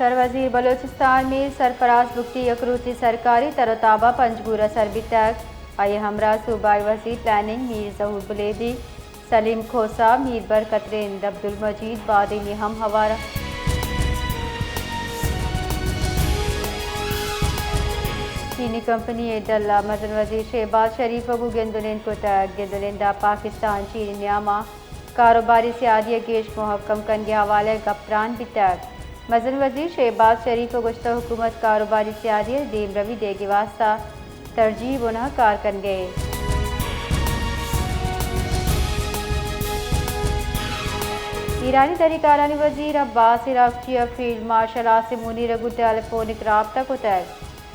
سروزیر بلوچستان میر سرفراز بگٹی یک روچی سرکاری تر و تاب ءَ پنجگور ءَ سر بیتگ۔ آئی ءِ ہمراہ صوبائی وزیر پلاننگ میر ظہور بلیدی، سلیم کھوسہ، میر برکت رند عبدالمجید بادینی ہم ہوار اَنت۔ چینی کمپنی ءِ ڈل ءَ مزن وزیر شہباز شریف ءَ گوں گند ءُ نند کتگ۔ گند ءُ نند ءَ پاکستان چین ءِ نیام ءَ کاروباری سیادی ءِ گیش مہکم کنگ ءِ حوالہ ءَ گپ تران بیتگ۔ مزن وزیر شہباز شریف ءَ گوشتگ، حکومت کاروباری سیادی ءِ دیمروی دیگ ءِ واستہ ترجیحی بن ءَ کار کنگ ءَ اِنت۔ ایرانی دریکارانی وزیر عباس عراقچی ءَ فیلڈ مارشل عاصم منیر ءَ گوں ٹیلی فونک رابطہ کتگ۔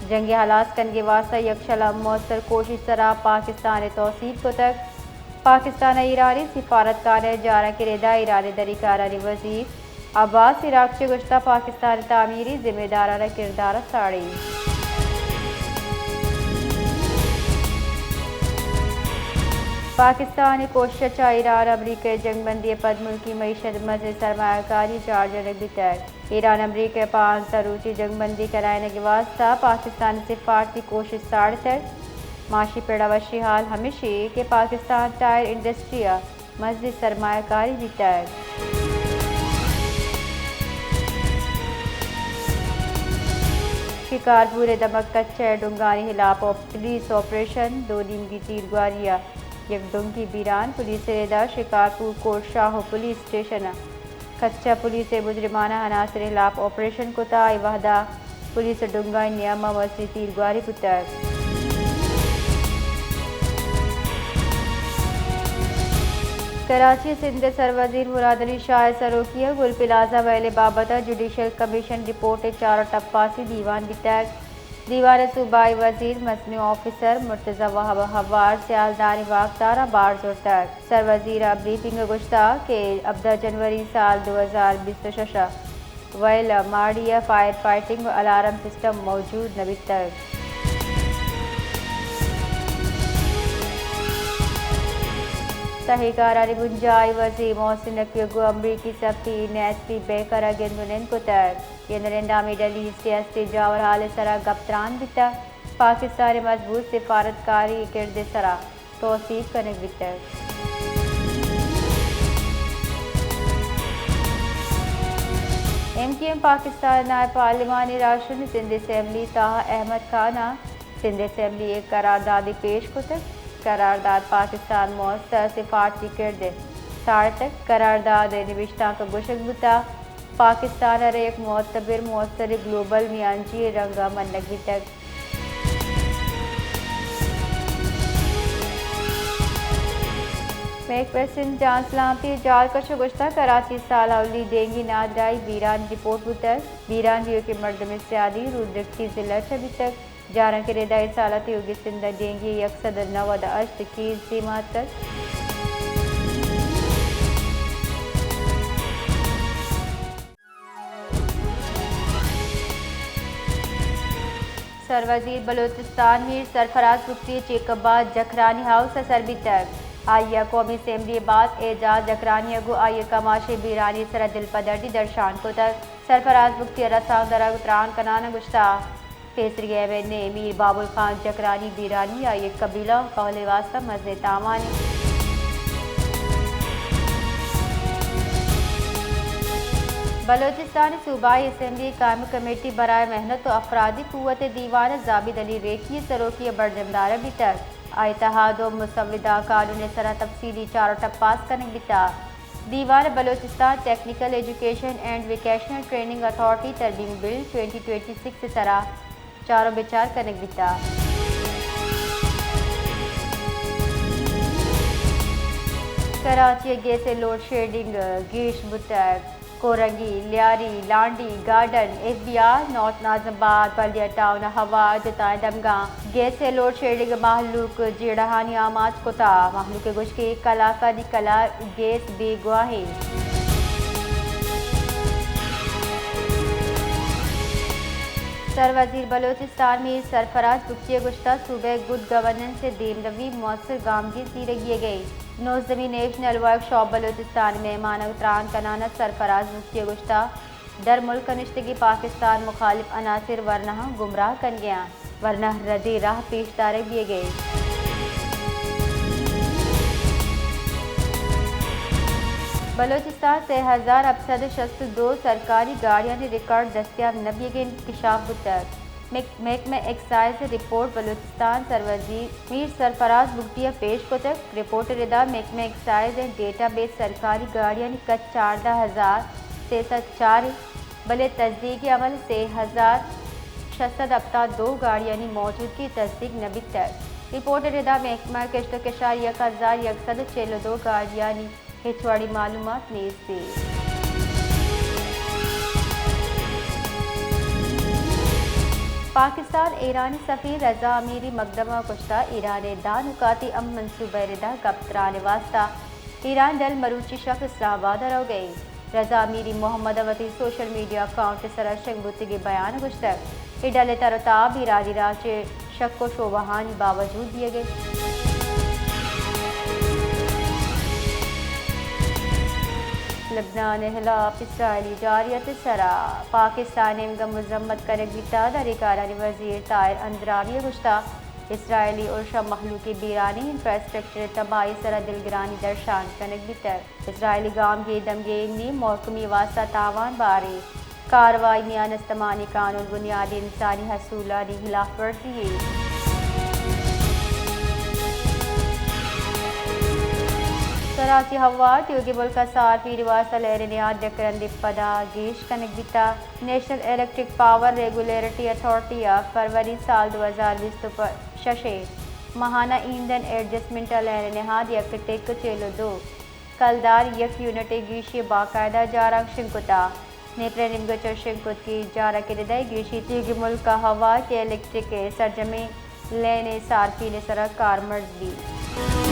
جنگ ءِ ہلاس کنگ ءِ واستہ یکشل ءَ موثر کوشش ءِ سرا پاکستان ءَ توسیپ کتگ۔ پاکستان ءَ ایرانی سفارتخانہ ءِ جارانک ءِ ردا ایرانی دریکارانی وزیر عباس عراقچی ءَ گوشتگ، پاکستان ءِ تعمیری ذمہ دارانہ کردار ءَ ساڑی۔ پاکستان ءِ کوشش ءَ چہ ایران امریکہ ءِ جنگبندی ءَ پد ملکی معیشت ءَ مزنیں سرمایہ کاری جار جنگ بیتگ۔ ایران امریکہ ءَ پانزدہ روچی جنگبندی کنائینگ ءِ واستہ پاکستان ءِ سفارتی کوشش ساڑتگ۔ معاشی پڑ ءَ وشی حال ہمیش اِنت کہ پاکستان ٹائر انڈسٹری ءَ مزنیں سرمایہ کاری بیتگ۔ شکارپور ءِ دمگ کچہ ءِ ڈنگانی ہلاپ ءَ پولیس آپریشن، دو نیمگی تیرگواری ءَ یک ڈنگی بیران۔ پولیس ءِ ردا شکارپور کوٹ شاہو پولیس اسٹیشن ءَ کچہ پولیس ءِ مجرمانہ عناصر ءِ ہلاپ آپریشن کتگ۔ اے وہدا پولیس ءِ ڈنگانی نیام ءَ مزنیں تیرگواری بوتگ۔ کراچی ءَ سندھ ءِ سروزیر مراد علی شاہ ءِ سروکی ءَ گل پلازہ ویل ءِ بابت ءَ جوڈیشل کمیشن رپورٹ ءِ چار ءُ ٹپاسی دیوان بیتگ۔ دیوان ءَ صوبائی وزیر، مزنیں آفیسر، مرتضی وہاب ءِ ہوار، سیالداریں واکداراں بہر زرتگ۔ سروزیر ءَ بریفنگ ءَ گوشتگ کہ ہبدہ جنوری سال دو ہزار بیست ءُ شش ءَ ویل ءِ ماڑی ءَ فائر فائٹنگ ءُ الارم سسٹم موجود نہ بیتگ۔ تہی کارانی بنجاہی وزیر محسن نقوی ءَ گوں امریکی سفیر نیتلی بیکر ءَ گند ءُ نند کتگ۔ گند ءُ نند ءَ مڈل ایسٹ ءِ ہستیں جاورحال ءِ سرا گپ تران بیتگ۔ پاکستان ءِ مضبوط سفارتکاری کرد ءِ سرا توسیپ کنگ بیتگ۔ ایم کیو ایم پاکستان ءِ نائب پارلیمانی راہشون سندھ اسمبلی طاہر احمد خان ءَ سندھ اسمبلی ءَ یک قراردادے پیش کتگ۔ قرارداد پاکستان ءِ موثر سفارتی کرد ءَ ساڑتگ۔ قرارداد ءِ نبشتانک ءَ گوشگ بوتگ، پاکستان ءَ را یک معتبر موثر گلوبل میانجی ءِ رنگ ءَ منگ بیتگ۔ میک پسن جان سلامتی ءِ جالکش ءَ گوشتگ، کراچی ءَ سال اولی ڈینگی نادراہی بیرانی رپورٹ بوتگ۔ بیرانی ایوک ءَ مردم ءِ سیادی رودرکتی ضلع ءَ چہ بیتگ۔ جارانک ءِ ردا اے سال ءَ تیوگیں سندھ ءَ ڈینگی ءِ یک سد ءُ نود ءُ ہشت کیس دیما اتکگ۔ سروزیر بلوچستان میر سرفراز بگٹی ءِ چیک ءَ بعد جکھرانی ہاؤس ءَ سر بیتگ۔ آئی ءَ قومی اسمبلی ءَ بعد اعجاز جکھرانی ءَ گوں آئی ءِ کماشیں بیرانی ءِ سرا دلپدردی درشان کتگ۔ سرفراز بگٹی ءَ رسانکدراں گوں تران کنان ءَ گوشتگ، پیسریگیں ایم این اے میر بابل خان جکھرانی بیرانی آئی ءِ قبیلہ ءُ کہول ءِ واستہ مزنیں تاوانے۔ بلوچستان ءِ صوبائی اسمبلی ءِ قائمیں کمیٹی برائے محنت ءُ افرادی قوت ءِ دیوان ءَ زابید علی ریکی ءِ سروکی ءَ برجمدار بیتگ۔ آئی ءِ تہا دو مسودہ قانون ءِ سرا تفصیلی چار ءُ ٹپاس کنگ بیتگ۔ دیوان ءَ Balochistan technical education and vocational training authority ترمیم بل ٹوئنٹی ٹوئنٹی سکس ءِ سرا چار ءُ بچار کنگ بیتگ۔ کراچی ءَ گیس ءِ لوڈ شیڈنگ گیش بوتگ۔ Korangi, Lyari, Landhi, Garden, F B R, north Nazimabad, Baldia town ءَ ہوار جتائیں دمگاں گیس ءِ لوڈ شیڈنگ ءَ مہلوک جیڑہانی آماچ کتگ۔ مہلوک ءِ گوشگ اِنت کلاکانی کلاک گیس بیگواہ اِنت۔ سروزیر بلوچستان میر سرفراز بگٹی ءَ گوشتگ، صوبہ ءِ گڈ گورننس ءِ دیمروی ءَ مؤثر گامگیج زیرگ بیگ ءَ اِنت۔ نوزدہمی نیشنل ورکشاپ بلوچستان ءِ مہماناں تران کنان ءَ سرفراز بگٹی ءَ گوشتگ، در ملک ء نشتگیں پاکستان مخالف عناصر ورناہاں گمراہ کنگ ء انت، ورنا ردیں راہ پیش دارگ بیگ ء انت۔ بلوچستان سے ہزار ہپت سد شست ء دو سرکاری گاڑیانی ریکارڈ دستیاب نہ بیگ ء انکشاف بوتگ۔ مک-، محکمہ ایکسائز ء رپورٹ بلوچستان سروزیر میر سرفراز بگٹی ء پیش کتگ۔ رپورٹ ء ردا محکمہ ایکسائز ء ڈیٹا بیس سرکاری گاڑیانی کچ چاردہ ہزار سے سد چار انت، بلے تصدیق ء عمل سے ہزار شش سد ہپتاد دو گاڑیانی موجودگی تصدیق نہ بیتگ۔ رپورٹ ء ردا محکمہ کشت ء کشار یک ہزار یک سد ء چل ء دو گاڑیانی ہچ وڑیں معلومات نیست انت۔ پاکستان ایرانی سفیر رضا امیری مقدمہ ء گوشتہ، ایران ء داں نکاتی امن منصوبہ ء ردا گپ تران ء واستہ ایران ڈل مروچی شپ اسلام آباد ء روگ ء انت۔ رضا امیری محمد ء وتی سوشل میڈیا اکاؤنٹ ء سرا شنگ بوتگیں بیان ء گوشتگ، اے ڈل ء تر ء تاب ایرانی راج ء شک ء شبہانی باوجود دیگ انت۔ لبنان ء ہلاپ اسرائیلی جارحیت ء سرا پاکستان ء نیمگ ء مذمت کنگ بیتگ۔ داریں کارانی وزیر طاہر اندرابی ء گوشتگ، اسرائیلی ارش ء مہلوکی بیرانی انفراسٹرکچر ء تباہی ء سرا دلگرانی درشان کنگ بیتگ۔ اسرائیلی گامگیج دمگے نیم محکمی واستہ تاوان باریں کاروائی میان استمانی قانون بنیادی انسانی حصولانی ہلاف ورزی یے۔ سراچی ہوار تیوگیں ملک ء صارفین واستہ لین ء نہاد یک رندے پدا گیش کنگ بیتگ۔ National electric power regulatory authority ء فروری سال دو ہزار بیست ء شش ء ماہانہ ایندھن ایڈجسٹمنٹ ء لین ء نہاد یک ٹک چل ء دو کلدار یک یونٹ ء گیشی ء باقاعدہ جارانک شنگ کتگ۔ نیپرا نیمگ ء چہ شنگ کت کہ جارانک ء ردا گیشی تیوگیں ملک ء ہوار کہ الیکٹرک ء سرجمیں لین ء صارفین ء سرا کارمرز بیت۔